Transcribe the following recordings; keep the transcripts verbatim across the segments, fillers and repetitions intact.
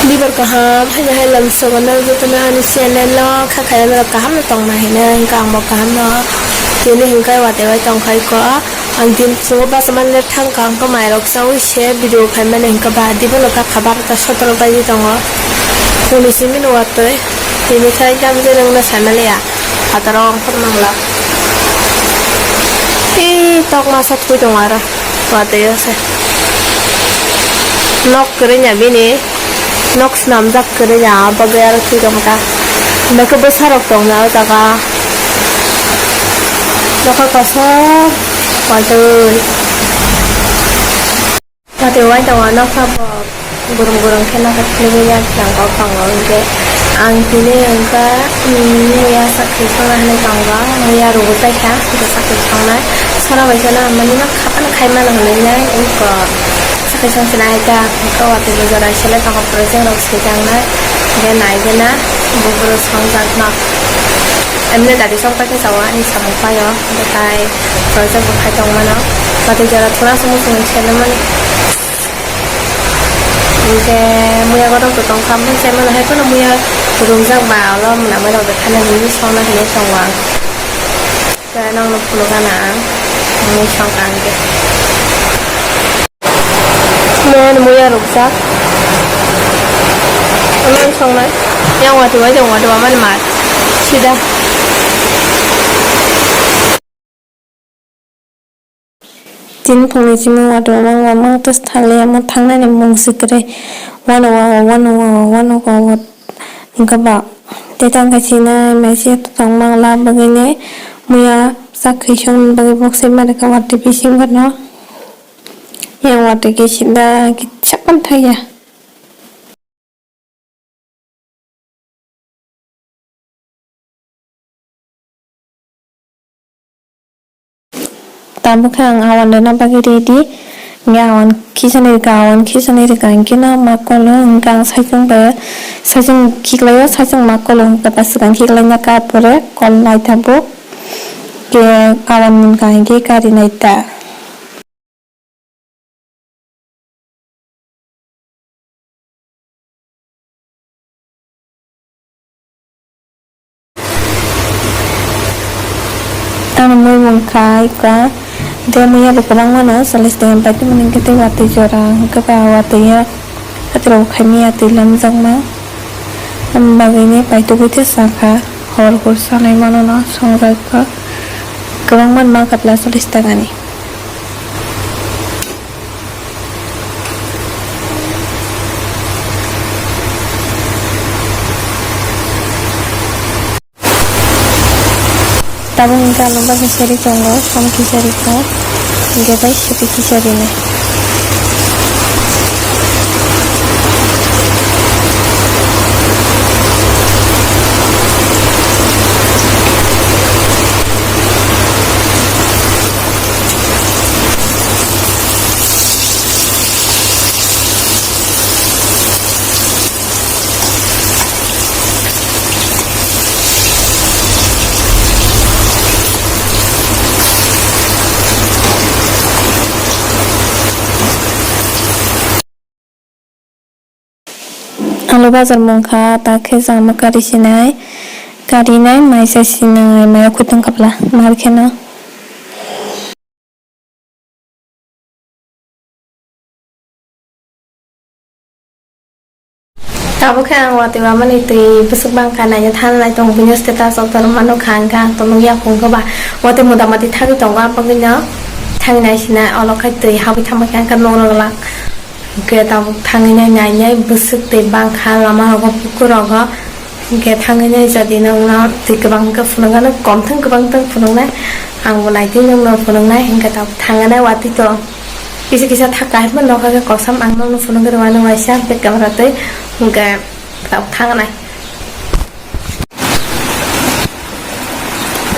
Dibor kaham, haino hai lamsogo no jotono ani channel o kha khairok kaham no tongna hino, hwnkhe ang bo kaham no tini hwnkhe watwi bai tongkha iko. Ang din chungo basa manle thangkha, ang khe mairok chaui se video khaimani hwnkhe ba dibono kakha barota sotoro baji tongo. Phone simi no watwi, tini khai tam je nangna saimaliya. Phataro ongkhor mangla. Tei tok masa thwi tongo aro. Watwi o se. Nok kwrwi nya bini. Nok swnamjak kwrwi nya, abo bagwi aro thwi tongkha ta. Hwnba khe bwsarok tongna o jaga. Nokha kosom. Watwi. Watwi uaitongma nokha bo gurung gurung khe nokha khulugwi ya jang kok tongo hwnkhe ang tini wngkha, mm, muya sakri songna hinwi tongo, muya rwgwi paikha hwnkhe sakri songnai sora bai sano ang manino khapano khai mano hinwi nai wngkha sakri song sinai ta wngkha watwi bo jora sele tongo project rok switangnai hwnkhe naigwna buphuru songjakno. Emne dadi song paikhe chao ani samung paio, hwnkhe tai project bo khai tongmano. Watwi jora thuna se muchungwi selemani. Hwnkhe muya borok bo tongkha, mui saimano hai phano muya rwkjak ba, olo mwnamwi rok de thani hinwi songna hinwi tongo ang. Tei nokno phunukgana ang, mui songkha hwnkhe. Muya ni muya rukjak. Ano ang songnai. Yang wati wai tong wati wamani mat. Sida. Tin phungni chimung wati wamang wamang tes thali amo thangnani mung sikre. Wano wawa, wano wawa, wano wawa. Hingke ba. Tei tang kachi nai mai se tang mang la bagwi ne muya sak khisong bagwi bok se mari ka wati bising bono. Yang watwi khe sida kisa phan thaya. Tabuk khe ang awan rwna bagwi ready. Hingke awan khichani rwkha, awan khichani rwkha hingke no ma kolo hingke ang saichung bai, saichung khiklaio, saichung ma kolo hingke ta swkang khiklaina ka pore kol nai tabuk. Hingke awan munkha hingke kari nai ta. Ano mui mung khai ka de muya bo kwbangma no challis de pai tongmani hwnkhe tei watwi jora hwnkhe ba watwi ya. Hwtwrok khaimya twi lamjakma. Aboni bagwini paitugwi tei sakha, hor hor sanai mano no songjakha. Kwbangma mankha pla challis takani. Tabuk hwnkhe ang bagwi seri tongo, som kisari kha, hwnkhe bai suki kisari nai. Alu bazar mungkha, ta khe chama kari sinai, kari nai, maisa sinai, maya khutung kapla, mar kheno. Tabuk khe ang watwi wamani twi bwswk bangkha naina thanglai tongo, bini status o torma nukha, hwnkhe ang tongo yakung khe ba watwi motamoti thangwi tongo, aboni no thangwi nai sinai olo khai twi habwi thangma khe ang khe nokno glak. Hwnkhe tabuk thangwi nai nainai bwswk twi bangkha lama rogo pukur rogo. Hwnkhe thangwi nai jodi nokno twi kwbang khe phunukgano, kom thung kwbang thung phunuknai, ang bo naitwi nokno phunuknai. Hwnkhe tabuk thangwi nai watwi to kisa kisa thaka hai phano nokha khe kosom ang nokno phunukgwi rwmani waisa bag kwbra twi. Hwnkhe tabuk thangwi nai.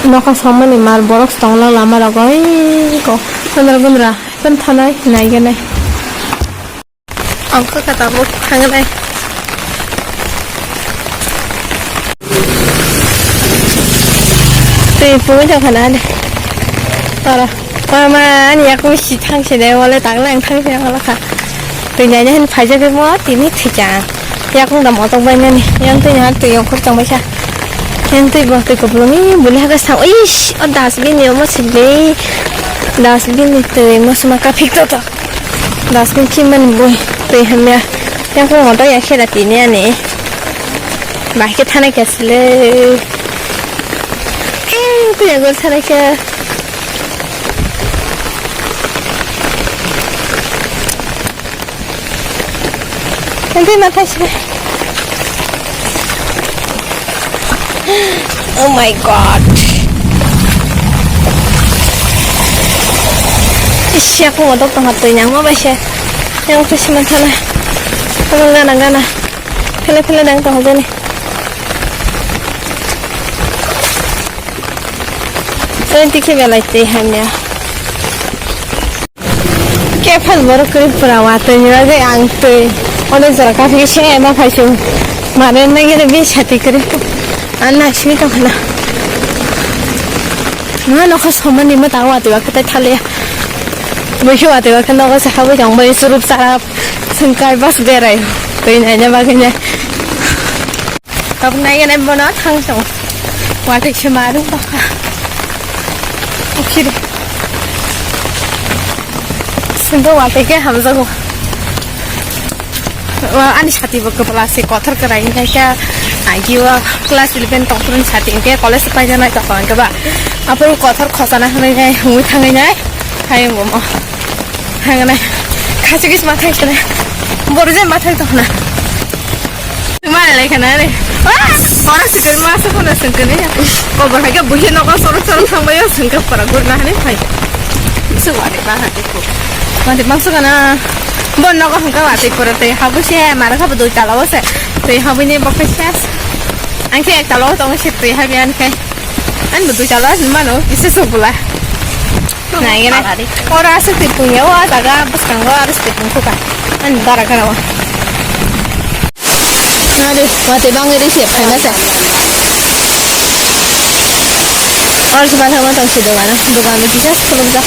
Nokha somani mar borok tongla lama rogo, oi ko gundra gundra phano thanai naigenai. Ang kha kha tabuk thangnai. Twi pungwi tongkha na de. Toro. Mama, ani yakung si thangse de, wale tanglang thangse wala kha. Twi naina hin phaijak mo, tini thikya. Yakung da motok bai nani. Yang twi ni hak twi yong khor tong bai kha. Yang twi bo twi koplo ni buli hak sang. Ish, o dustbin ni omo sili. Dustbin ni twi mo suma ka phik to to. Dustbin khi man bui twi hamya. Yang kung motok ya khera tini ani. Bai khe thana kya sile. Yang twi ya gor thana kya. Nanti mata sih. Oh my god. Isi aku ngodok tong hatoi nyang ma bai se. Yang tu sih mata na. Kamu ngana ngana. Pele pele dang tong jani. Twenty ke belai tei hamya. Kephal borok kwrwi pura watwi ni bagwi ang twi. Onek jora kaphikhe se ma phaisu. Mane nangene bi sati kwrwi. Ang naisingwi tongkha na. Ma nokha somani ma ta watwi ba kwtai thaliya. Buikhe watwi ba khe nogo se habwi tong bai surup sarap. Sengkai bas berai. Twi naina bagwi ne. Tok nai nai bono thang tong. Watwi se maru baka. Okhiri. Sendo watwi ke hamjago. Wa ani sati bo kwpla se kothor kwrai nai kha. Agi wa class eleven tong phuru sati ke college pai janai tong kha ba. Apo kothor khosana hwnwi nai hwnwi thangwi nai. Hayung mo. Hanganai. Khachigis mathai khana. Boru je mathai to khana. Mare lai khana re. Ah! Ora sikir ma sa khana sengkene. Ko bo haike buhi nogo soro soro thangbayo sengke para gurna hani phai. Su wari ba hati ko. Mate bangsu kana. Bon nogo hangka wati pura te habu se mara kha dui tala o se. Te habu ni bokai ses. Angke ek tala o tong se te habi an kai. An bo dui tala mano kisa su bula. Nai gana. Ora asuk twi punya wa daga bwskango aro se twi pungkha. Ani bara kana wa. Nari, mate bangwi ri se phaima se. Oro se bathang ma tong se dogan, dogan ni kisa se khulumjak.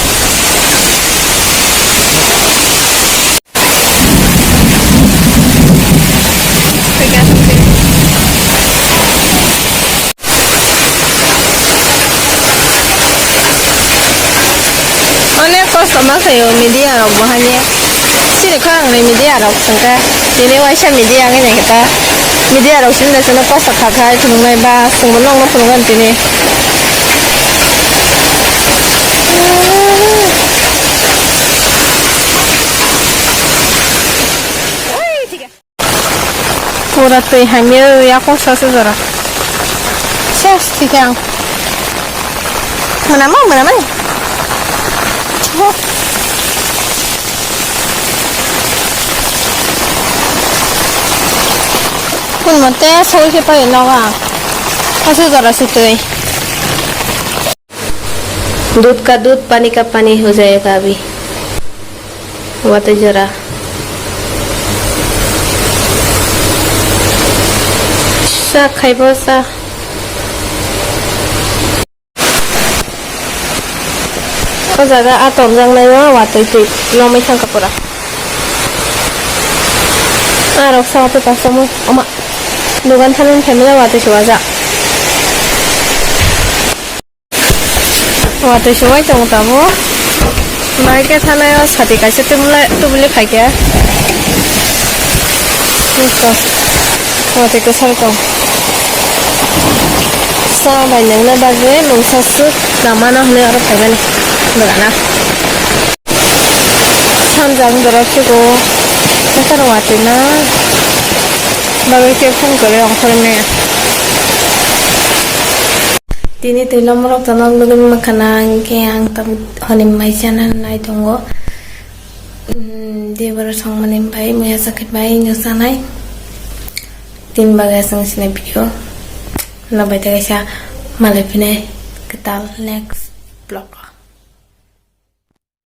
Onek kosto ma khaio media rok bo haino. Chini khorang ni media rok sengkha. Tini waisa media wngwi naikhe ta. Media rok sini da chwngno kosto kha khai phunuknai ba chwngbo nokno phunukgani tini. Pura twi hamya yakung sa se jora. Ses thikhe ang. Mwnama, mwnama. Kun mote soi khe pai noga. Sa se jora se twi. दूध का दूध, पानी का पानी हो जाएगा अभी। Watwi jora. Sa khaibo sa. O jaga a tonjaknaio watwi twi lomwi thangkha pura. Arok sa watwi pasamo oma. Dogan thani phaimani watwi se wajak. Watwi se wai tongo tamo. Bai khe thanai o sati kaisa tubuli, tubuli phaikhe. Nukha. Watwi kwcharo tong. Sa bai nangna bagwi mungsa swk namano hwnwi oro phaimani. Dogana. Sanjang dorok sugo. Nokar watwi na. Bagwi khe phone kwrwi ongkhorwi maya. Tini twi lomorok tono nugwi mankha na, hwnkhe ang tam hwnwi mai chana nai tongo. Mm, debora songmani bai muya sakit bai nuksanai. Tin bagwi aswk sini video. Nabai tei kaisa malai phinai kwtal next vlog.